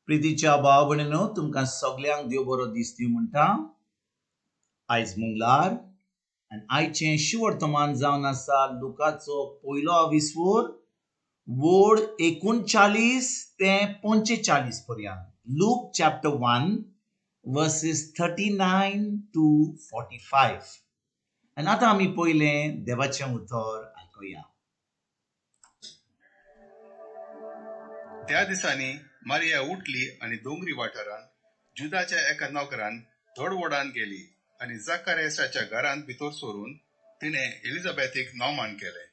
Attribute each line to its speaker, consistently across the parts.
Speaker 1: प्रितीच्या भाव भयणीनो, तुमकां सगल्यांक देव बरो दीस दिवं म्हणटा. आयज मंगळार आनी आयचें शिवर्तमान जावन आसा लुकाचो पयलो आविस्वोर वोड 39 ते 45 पर्यंत. Luke chapter 1 verses 39 to 45. आनी आतां आमी पयलें देवाचें उतर आयकुया.
Speaker 2: त्या दिसांनी मारिया उठली आनी दोंगरी वाठारांत जुदाच्या एका नगरान धडवडान गेली आनी जाकारियासाच्या घरांत भितर सरून तिणें एलिझाबेथीक नौमान केलें.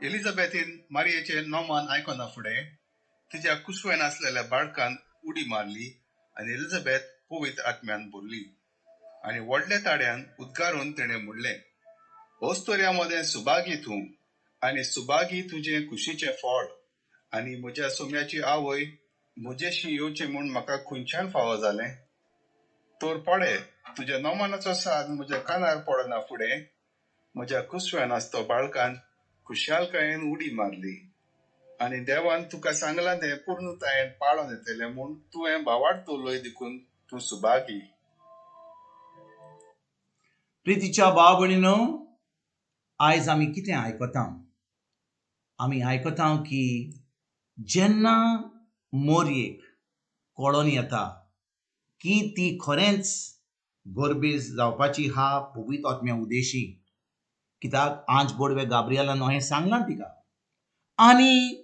Speaker 2: एलिझाबेथीन मारियेचें नौमान आयकना फुडें तिच्या कुसवेन आसलेल्या बाळकान उडी मारली आनी एलिझाबेथ पवित्र आत्म्यान भरली आनी व्हडल्या ताड्यान उद्गारून तिणें म्हणलें, अस्तुऱ्यां मदें सुभागी तूं आनी सुभागी तुजें कुशीचें फळ, आनी म्हज्या सोम्याची आवय म्हजेशी येवचें म्हूण म्हाका खंयच्यान फावो जालें? तर पळे, तुज्या नोमानाचो साद म्हज्या कानार पडना फुडें म्हज्या कुसव्यान आसतो बाळकान खुशालकायेन उडी मारली आनी देवान तुका सांगलां तें पूर्णतायेन पाळोन येतलें म्हूण तुवें भावार्थ दवरलोय देखून तूं सुभागी.
Speaker 1: प्रितीच्या भाव भयणीनो, आयज आमी कितें आयकता? आमी आयकता की जेन्ना मोरयेक कळोन येता की ती खरेंच गोरबेज जावपाची हा पवित्र आत्म्या उदेशी, कित्याक आंज बोडवे गाब्रियलान हें सांगलां तिका आनी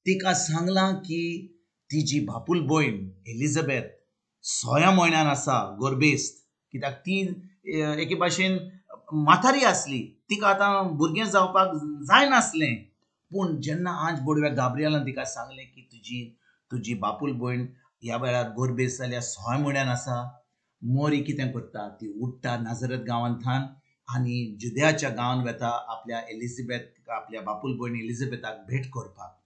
Speaker 1: तिका सांगलां की तिजी बापूल भयण एलिझाबेथ 6 म्हयन्यान आसा गोरबेस्त, कित्याक ती एके भाशेन म्हातारी आसली, तिका आतां भुरगें जावपाक जायनासलें. पूण जेन्ना आंज बोडव्या गाब्रियलान तिका सांगलें की तुजी बापूल भयण ह्या वेळार गोरबेज जाल्यार 6 म्हयन्यान आसा, मोरी कितें करता, ती उठ्ठा नाजरत गांवांतल्यान आनी जुद्याच्या गांवांत वता आपल्या एलिझाबेथ, आपल्या बापूल भयण एलिझाबेथाक भेट करपाक.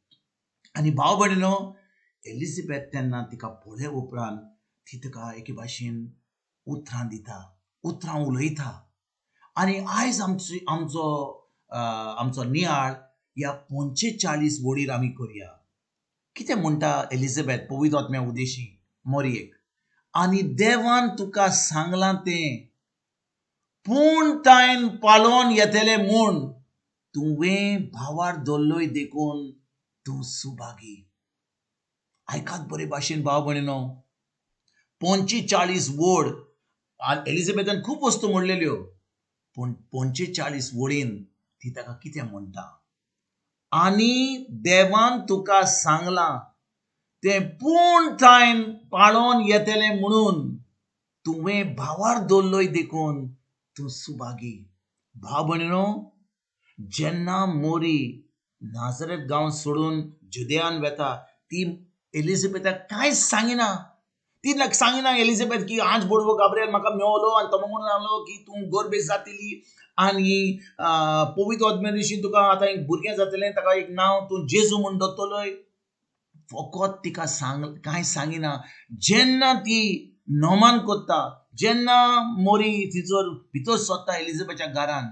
Speaker 1: आनी भाव भयणीनो, एलिझाबेथ तेन्ना तिका पळय उपरांत ती तिका एके भाशेन उतरां दिता, उतरां उलयता. आनी आयज आमचो नियाळ ह्या 45 वडीर आमी करया. कितें म्हणटा एलिझाबेथ पवित्र आत्म्या उदेशी मोरयेक? आनी देवान तुका सांगलां तें पूण तायन पालोन येतलें म्हूण तुवें भावार दवरलोय देखून तूं सुभागी. आयकात बरे भाशेन भाव भयणीनो, 45 वड एलिझाबेथान खूब वस्तू म्हणलेल्यो, पूण 45 वडीन ती ताका कितें म्हणटा? आनी देवान तुका सांगलां तें पूण तायन पाळोन येतलें म्हणून तुवें भावार दवरलोय देखून तूं सुभागी. भाव भयणीनो, जेन्ना मोरी नाजरेत गांव सोडून जुदयान वेता ती एलिझाबेथाक कांयच सांगिना. ती सांगिना एलिझाबेथ की आंज बोडवो गाब्रियल म्हाका मेवलो आनी तो म्हणून सांगलो की तूं गोरबेज जातली आनी पवित्र आत्म्या दिशी तुका आतां एक भुरगें जातलें, ताका एक नांव तूं जेजू म्हूण दवरतलोय. फकत तिका कांय सांगिना. जेन्ना ती नोमान करता, जेन्ना मोरी तिचो भितर सरता एलिझाबेथच्या घरान,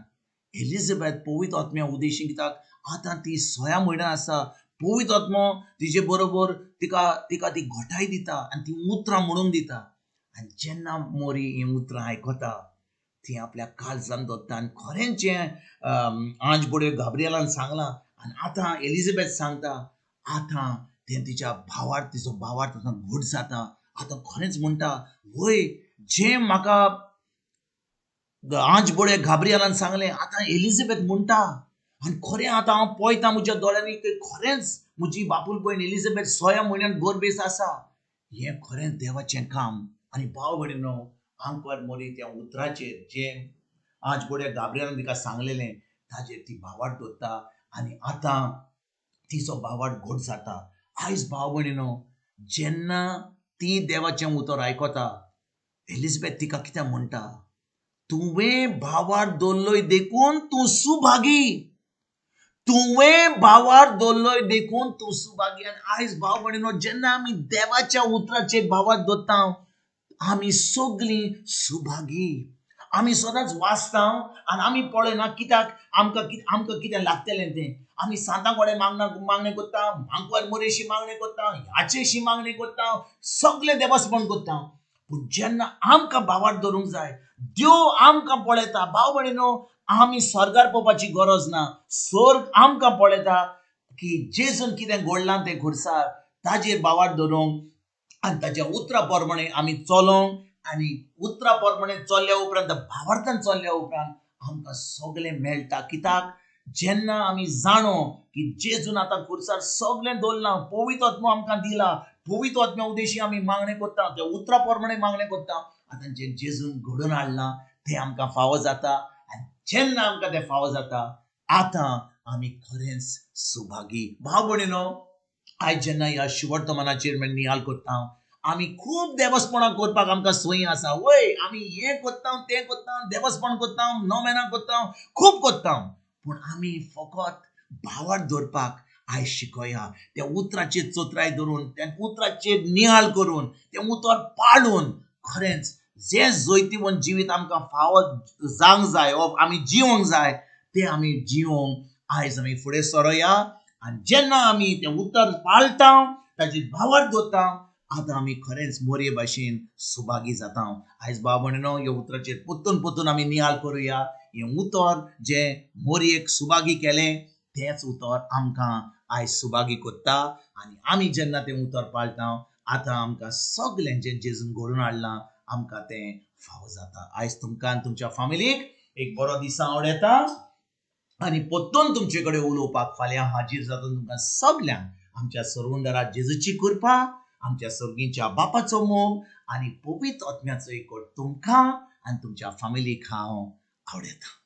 Speaker 1: एलिझाबेथ पवित्र आत्म्या उदेशी, कित्याक आतां ती 6 म्हयन्यान आसा, पवित्र आत्मो तिजे बरोबर तिका ती घटाय दिता आनी ती उतरां म्हणूंक दिता. आनी जेन्ना मोरी हीं उतरां आयकता ती आपल्या काळजान दवरता आनी खरेंच जें आंज बोडवे गाब्रियलान सांगलां आनी आतां एलिझाबेथ सांगता, आतां तें तिच्या भावार्थ, तिचो भावार्थ आतां घट जाता. आतां खरेंच म्हणटा, वय जें म्हाका आंज बोडवे गाब्रियलान सांगलें आतां एलिझाबेथ म्हणटा आनी खरें आतां हांव पळयता म्हज्या दोळ्यांनी की खरेंच म्हजी बापूल भयण एलिझाबेथ 6 म्हयन्यान गोरबेज आसा. हें खरेंच देवाचें काम. आनी भाव भयणीनो, आंकवार मोरी त्या उतराचेर जें आंज बोडव्या गाब्रियलान तिका सांगलेलें ताजेर ती भावार्थ दवरता आनी आतां तिचो भावार्थ घट जाता. आयज भाव भयणीनो, जेन्ना ती देवाचें उतर आयकता, एलिझाबेथ तिका कितें म्हणटा? तुवें भावार्थ दवरलोय देखून तूं सुभागी. तुवें भावार्थ दवरलोय देखून तूं सुभागी. आनी आयज भाव भयणीनो, जेन्ना आमी देवाच्या उतराचेर भावार्थ दवरता आमी सगळीं सुभागी. आमी सदांच वाचता आनी आमी पळयना कित्याक आमकां कितें लागतलें तें. आमी सांतां कडेन मागणें करता, मांकवार मोरेशी मागणें करता, ह्याचेशी मागणें करता, सगळें देवस्पण करता. पूण जेन्ना आमकां भावार्थ धरूंक जाय, देव आमकां पळयता. भाव भयणीनो, आमी स्वर्गार पळोवपाची गरज ना. स्वर्ग आमकां पळयता की जेजून कितें घडलां तें खुर्सार, ताजेर भावार्थ धरूंक आनी ताच्या उतरा प्रमाणे आमी चलोंक. आनी उतरा प्रमाणे चल्ल्या उपरांत, भावार्थान चल्ल्या उपरांत आमकां सगळें मेळटा. कित्याक जेन्ना आमी जाणो की जेजून आतां खुर्सार सगळें दवरलां, पवित्र आत्मो आमकां दिला, पवित्र आत्म्या उद्देशी आमी मागणें करता, त्या उतरा प्रमाणे मागणें करता, आतां जें जेजून घडोवन हाडलां तें आमकां फावो जाता. आनी जेन्ना आमकां तें फावो जाता, आतां आमी खरेंच सुभागी. भाव भयणीनो, आयज जेन्ना ह्या शिवर्तमानाचेर नियाळ करता, आमी खूब देवस्पणां करपाक आमकां सोयी आसा. वय, आमी हें करता, तें करता, देवस्पण करता, नोमेनां करता, खूब करता. पूण आमी फकत भावार्थ दवरपाक आयज शिकोया. त्या उतराचेर चतुराय धरून, त्या उतराचेर नियाळ करून, तें उतर पाळून खरेंच जें जैतिवंत जिवीत आमकां फावो जावंक जाय वो आमी जिवंक जाय तें आमी जिवंक आयज आमी फुडें सरोया. आनी जेन्ना आमी तें उतर पाळटा, ताचेर भावार्थ दवरता, आतां आमी खरेंच मोरये भाशेन सुभागी जाता. आयज भाव भयणीनो, ह्या उतराचेर परतून परतून आमी नियाळ करुया. हें उतर जें मोरयेक सुभागी केलें, तेंच उतर आमकां आयज सुभागी करता. आनी आमी जेन्ना तें उतर पाळटा, आतां आमकां सगळें जें जेजून घडोवन हाडलां आमकां तें फावो जाता. आयज तुमकां आनी तुमच्या फामिलीक एक बरो दिसा आवडटा आनी परतून तुमचे कडेन उलोवपाक फाल्यां हाजीर जाता. तुमकां सगल्यांक आमच्या सर्वंदरा जेजूची कृपा, आमच्या सर्गीच्या बापाचो मोग आनी पवित्र आत्म्याचो एकवट तुमकां आनी तुमच्या फामिलीक हांव आवडटा.